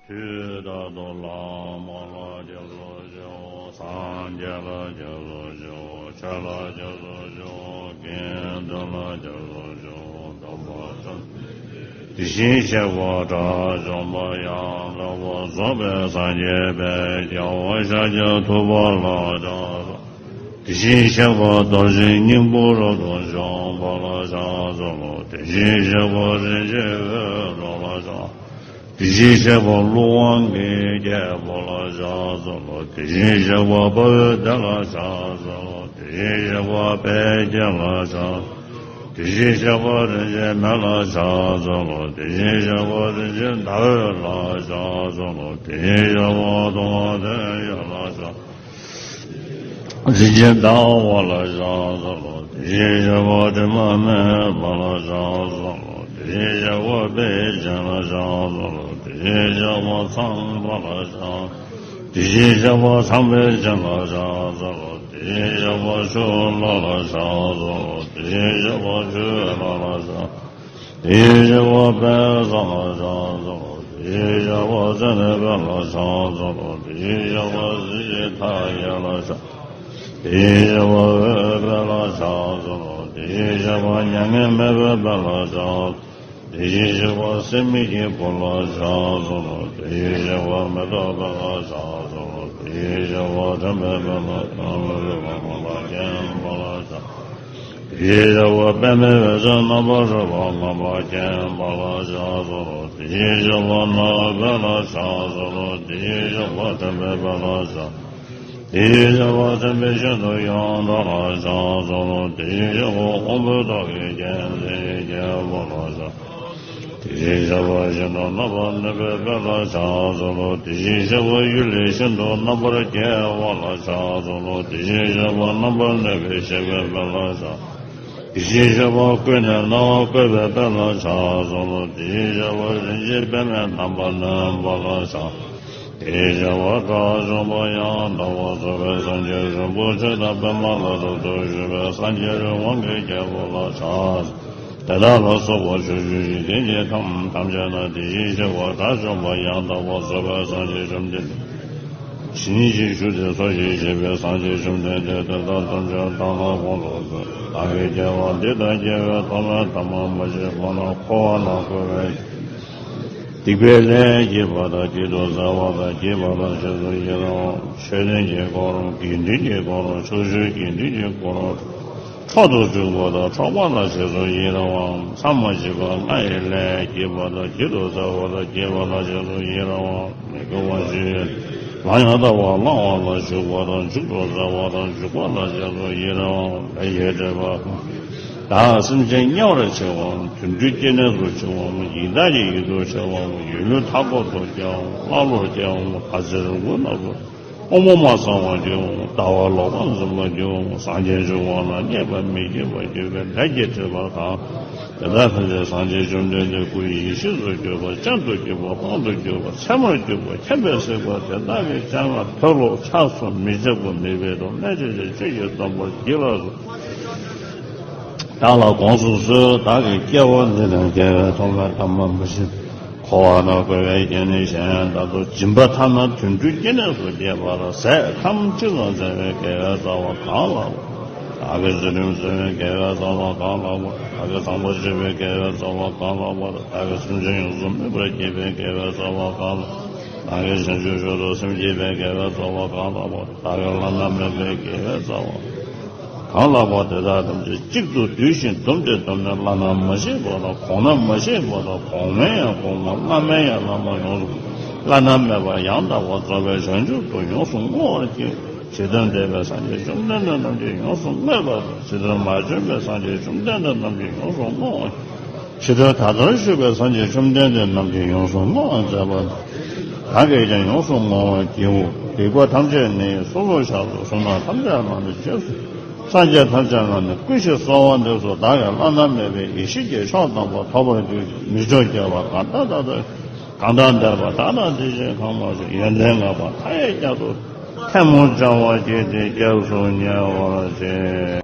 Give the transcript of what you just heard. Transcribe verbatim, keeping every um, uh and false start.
དུས་རྟག་ཏུ་བླ་མ་ལ་སྐྱབས་སུ་མཆིའོ། སངས་རྒྱས་ལ་སྐྱབས་སུ་མཆིའོ། ཆོས་ལ་སྐྱབས་སུ་མཆིའོ། དགེ་འདུན་ལ་སྐྱབས་སུ་མཆིའོ། སྟོན་པ་བཅོམ་ལྡན་འདས་དེ་བཞིན་གཤེགས་པ་དགྲ་བཅོམ་པ་ཡང་དག་པར་རྫོགས་པའི་སངས་རྒྱས་དཔལ་རྒྱལ་བ་ཤཱཀྱ་ཐུབ་པ་ལ་ཕྱག་འཚལ་ལོ། དེ་བཞིན་གཤེགས་པ་རྡོ་རྗེ་སྙིང་པོ་རབ་ཏུ་འཇོམས་པ་ལ་ཕྱག་འཚལ་ལོ། དེ་བཞིན་གཤེགས་པ་རིན་ཆེན་འོད་འཕྲོ་ལ་ཕྱག་དེ་བཞིན་གཤེགས་པ་ཀླུ་དབང་གི་རྒྱལ་པོ་ལ་ཕྱག་འཚལ་ལོ། དེ་བཞིན་གཤེགས་པ་དཔའ་བོའི་སྡེ་ལ་ཕྱག་འཚལ་ལོ། དེ་བཞིན་གཤེགས་པ་དཔལ་གྱི་ལ་ཕྱག་དེ་བཞིན་གཤེགས་པ་རིན་ཆེན་མེ་ལ་ཕྱག་འཚལ་ལོ། དེ་བཞིན་གཤེགས་པ་རིན་ཆེན་ཟླ་འོད་ལ་ཕྱག་འཚལ་ལོ། དེ་བཞིན་གཤེགས་པ་སྟོང་པ་དོན་ཡོད་ལ་ཕྱག་རིན་ཆེན་ཟླ་བ་ལ་ཕྱག་འཚལ་ལོ། དེ་བཞིན་གཤེགས་པ་དྲི་མ་མེད་པ་ལ་ཕྱག་འཚལ་ལོ། དེ་བཞིན་གཤེགས་པ་དཔལ་ཆེན་ལ་ཕྱག་འཚལ་ལོ། དེ་བཞིན་གཤེགས་པ་ཚངས་པ་ལ་ཕྱག་དེ་བཞིན་གཤེགས་པ་ཚངས་པའི་བྱེ་མ་ལ་ཕྱག་འཚལ་ལོ། དེ་བཞིན་གཤེགས་པ་ཆུ་ལྷ་ལ་ཕྱག་འཚལ་ལོ། དེ་བཞིན་གཤེགས་པ་ཆུ་ལྷ་ལ་ཕྱག་དེ་བཞིན་གཤེགས་པ་དཔལ་བཟང་ལ་ཕྱག་འཚལ་ལོ། དེ་བཞིན་གཤེགས་པ་ཙནྡན་དཔལ་ལ་ཕྱག་འཚལ་ལོ། དེ་བཞིན་གཤེགས་པ་གཟི་བརྗིད་མཐའ་ཡས་ལ་ཕྱག་དེ་བཞིན་གཤེགས་པ་འོད་དཔལ་ལ་ཕྱག་འཚལ་ལོ། དེ་བཞིན་གཤེགས་པ་མྱ་ངན་མེད་པའི་དཔལ་ལ་ཕྱག་དེ་བཞིན་གཤེགས་པ་སྲེད་མེད་ཀྱི་བུ་ལ་ཕྱག་འཚལ་ལོ། དེ་བཞིན་གཤེགས་པ་མེ་ཏོག་དཔལ་ལ་ཕྱག་འཚལ་ལོ། དེ་བཞིན་གཤེགས་པ་དྲན་པའི་དཔལ་ལ་དྲན་པའི་དཔལ་ལ་མཁྱེན་པ་ལ་ཕྱག་དེ་བཞིན་གཤེགས་པ་པདྨའི་འོད་ཟེར་རྣམ་པར་རོལ་པ་མངོན་པར་མཁྱེན་པ་ལ་ཕྱག་འཚལ་ལོ། དེ་བཞིན་གཤེགས་པ་ནོར་དཔལ་ལ་ཕྱག་འཚལ་ལོ། དེ་བཞིན་གཤེགས་པ་དྲན་པའི་དཔལ་ལ་ཕྱག་དེ་བཞིན་གཤེགས་པ་སེམས་དཔའི་ཤིན་ཏུ་ཡོངས་གྲགས་ལ་ཕྱག་འཚལ་ལོ། དེ་བཞིན་གཤེགས་པ་ཀོང་བུ་ཏོག་གི་རྒྱལ་མཚན་རྒྱལ་པོ་ལ་ཕྱག་དེ་བཞིན་གཤེགས་པ་ཤིན་ཏུ་རྣམ་པར་གནོན་པའི་དཔལ་ལ་ཕྱག་འཚལ་ལོ། དེ་བཞིན་གཤེགས་པ་གཡུལ་ལས་ཤིན་ཏུ་རྣམ་པར་རྒྱལ་བ་ལ་ཕྱག་འཚལ་ལོ། དེ་བཞིན་གཤེགས་པ་རྣམ་པར་གནོན་པའི་གཤེགས་པའི་དཔལ་ལ་ཕྱག་དེ་བཞིན་གཤེགས་པ་ཀུན་ནས་སྣང་བ་བཀོད་པའི་དཔལ་ལ་ཕྱག་འཚལ་ལོ། དེ་བཞིན་གཤེགས་པ་རིན་ཆེན་པདྨས་རྣམ་པར་གནོན་པ་ལ་ཕྱག་དེ་བཞིན་གཤེགས་པ་དགྲ་བཅོམ་པ་ཡང་དག་པར་རྫོགས་པའི་སངས་རྒྱས་རིན་པོ་ཆེ་དང་པདྨ་ལ་རབ་ཏུ་བཞུགས་པའི་སངས་རྒྱས་རི་དབང་གི་རྒྱལ་པོ་ལ་ཕྱག་དེ་དག་ལ་སོགས་པ་ཕྱོགས་བཅུའི་འཇིག་རྟེན་གྱི་ཁམས་ཐམས་ཅད་ན་དེ་བཞིན་གཤེགས་པ་དགྲ་བཅོམ་པ་ཡང་དག་པར་རྫོགས་པའི་སངས་རྒྱས་བཅོམ་ལྡན་འདས། བྱིན་གྱིས་བརྒྱན་ཏེ་གཙོ་ཞིང་གཤེགས་པའི་སངས་རྒྱས་བཅོམ་ལྡན་འདས་དེ་དག་ཐམས་ཅད་བདག་ལ་དགོངས་སུ་གསོལ། བདག་གིས་སྐྱེ་བ་འདི་དང་སྐྱེ་བའི་ཐོག་མའི་ཐ་མ་མ་མཆིས་པ་ན་འཁོར་བ་ན་འཁོར་བའི་སྡིག་པའི་ལས་བགྱིས་པ་དང་བགྱིད་དུ་སྩལ་བ་དང་བགྱིས་པ་ལ་རྗེས་སུ་ཡི་རང་བ། མཆོད་རྟེན་གྱི་དཀོར་རམ་དགེ་འདུན་གྱི་དཀོར་རམ་ཕྱོགས་བཅུའི་དགེ་འདུན་གྱི་དཀོར་རམ་འཕྲོག་ཏུ་བཅུག་པ་དང་འཕྲོག་པ་ལ་རྗེས་སུ་ཡི་རང་བའམ། མཚམས་མ་མཆིས་པ་ལྔ་ཡི་ལས་བགྱིས་པ་དང་བགྱིད་དུ་སྩལ་བ་དང་བགྱིས་པ་ལ་རྗེས་སུ་ཡི་རང་བའམ། མི་དགེ་བ་བཅུའི་ལམ་ཡང་དག་པར་བླང་བ་ལ་འཇུག་པ་དང་འཇུག་ཏུ་སྩལ་བ་དང་འཇུག་པ་ལ་རྗེས་སུ་ཡི་རང་བའམ། ལས་ཀྱི་སྒྲིབ་པ་དག་སེམས་ཅན་དམྱལ་བར་མཆི་བའམ། དུད་འགྲོའི་སྐྱེ་གནས་སུ་མཆི་བའམ། ཡི་དྭགས་ཀྱི་ཡུལ་དུ་མཆི་བའམ། ཡུལ་ལུས་མཐའ་འཁོབ་ཏུ་སྐྱེ་བའམ། ཀླ་ཀློར་སྐྱེ་བའམ། བ་ཚྭའི་རི་ཁུག་ནང་དུ་དབང་པོ་མ་ཚང་བར་སྐྱེ་བའམ། ལྟ་བ་ལོག་པར་འཛིན་པར་འགྱུར་བའམ། སངས་རྒྱས་འབྱུང་བ་ལ་བརྙས་པ་མི་བགྱིད་པར་འགྱུར་བའི་ལས་ཀྱི་སྒྲིབ་པ་དག་དེ་དག་ཐམས་ཅད་སངས་རྒྱས་བཅོམ་ལྡན་འདས་སྐུ་ཡི་ཡེ་ཤེས་སུ་གྱུར་པ། སྤྱན་དུ་གྱུར་པ། དཔང་དུ་གྱུར་པ། ཚད་མར་གྱུར་པ། མཁྱེན་པས་གཟིགས་པ་དེ་དག་གི་སྤྱན་སྔར་མཐོལ་ལོ་འཆགས་སུ་མི་འཇུག་པ་མེད་པའི་ཐོག་གནས་ཆེན་ཆེ་ཆོས་ཀྱི་སྡོམ་པར་བགྱི་ལགས་སོ། བདག་ལ་དགོངས་སུ་གསོལ། བདག་གིས་སྐྱེ་བ་འདི་དང་སྐྱེ་བའི་ཐོག་མའི་ཐ་མ་མ་མཆིས། འཁོར་བ་ན་འཁོར་བའི་སྐྱེ་གནས་གཞན་དག་ཏུ་སྦྱིན་པ་ཐ་ན་དུད་འགྲོའི་སྐྱེ་གནས་སུ་སྐྱེས་པ་ལ་ཟས་ཐམས་ཅད་ཀྱང་བཙལ་བའི་དགེ་བའི་རྩ་བ་གང་ལགས་པ། བདག་གིས་ཚུལ་ཁྲིམས་བསྲུང་བའི་དགེ་བའི་རྩ་བ་གང་ལགས་པ། བདག་གིས་བཟང་པོ་སྤྱོད་པའི་དགེ་བའི་རྩ་བ་གང་ལགས་པ། བདག་གིས་སེམས་ཅན་ཡོངས་སུ་སྨིན་པར་བགྱིད་པའི་དགེ་བའི་རྩ་བ་གང་ལགས། བདག་གིས་བྱང་ཆུབ་མཆོག་ཏུ་སེམས་བསྐྱེད་པའི་དགེ་བའི་རྩ་བ་གང་ལགས་པ། བདག་གིས་བླ་ན་མེད་པའི་དགེ་བའི་རྩ་བ་གང་ལགས་པ། དེ་དག་ཐམས་ཅད་གཅིག་ཏུ་བསྡུས་ཤིང་བསྡོམས་ཏེ་བསྡོམས་ནས་བླ་ན་མ་མཆིས་པ་དང་གོང་ན་མ་མཆིས་པ་དང་གོང་མའི་ཡང་གོང་མ་བླ་མའི་ཡང་བླ་མ་ཡོངས་སུ། བླ་ན་མེད་པ་ཡང་དག་པར་རྫོགས་པའི་བྱང་ཆུབ་ཏུ་ཡོངས་སུ་བསྔོ་བར་བགྱི། ཇི་ལྟར་འདས་པའི་སངས་རྒྱས་བཅོམ་ལྡན་འདས་རྣམས་ཀྱིས་ཡོངས་སུ་བསྔོས་པ་དང་། ཇི་ལྟར་མ་བྱོན་པའི་སངས་རྒྱས་བཅོམ་ལྡན་འདས་རྣམས་ཀྱིས་ཡོངས་སུ་བསྔོ་བར། ཇི་ལྟར་ད་ལྟར་བཞུགས་པའི་སངས་རྒྱས་བཅོམ་ལྡན་འདས་རྣམས་ཀྱིས་ཡོངས་སུ་བསྔོ་བར་མཛད་པ་དང་། བདག་གིས་ཀྱང་ཡོངས་སུ་བསྔོ་བར་བགྱིའོ། སྡིག་པ་ཐམས་ཅད་ནི་སོ་སོར་བཤགས་སོ། བསོད་ནམས་ཐམས་ཅད་ལ་ནི་རྗེས་སུ། སངས་རྒྱས་ཐམས་ཅད་ལ་ནི་བསྐུལ་ཞིང་གསོལ་བ་འདེབས་སོ། བདག་གིས་བླ་ན་མེད་པའི་ཡེ་ཤེས་ཀྱི་མཆོག་དམ་པ་ཐོབ་པར་འགྱུར་གྱི། མི་མཆོག་བརྒྱད་པ་གང་དག་ད་ལྟ། གང་དག་འདས་པ་དག་དང་དེ་བཞིན་གང་མ་བྱོན། ཡོན་ཏན་ལྔ་པ་མཐའ་ཡས་བརྒྱད་དུ། ཐལ་མོ་སྦྱར་བར་བགྱིས་ཏེ་སྐྱབས་སུ་ཉེ་བར་མཆི།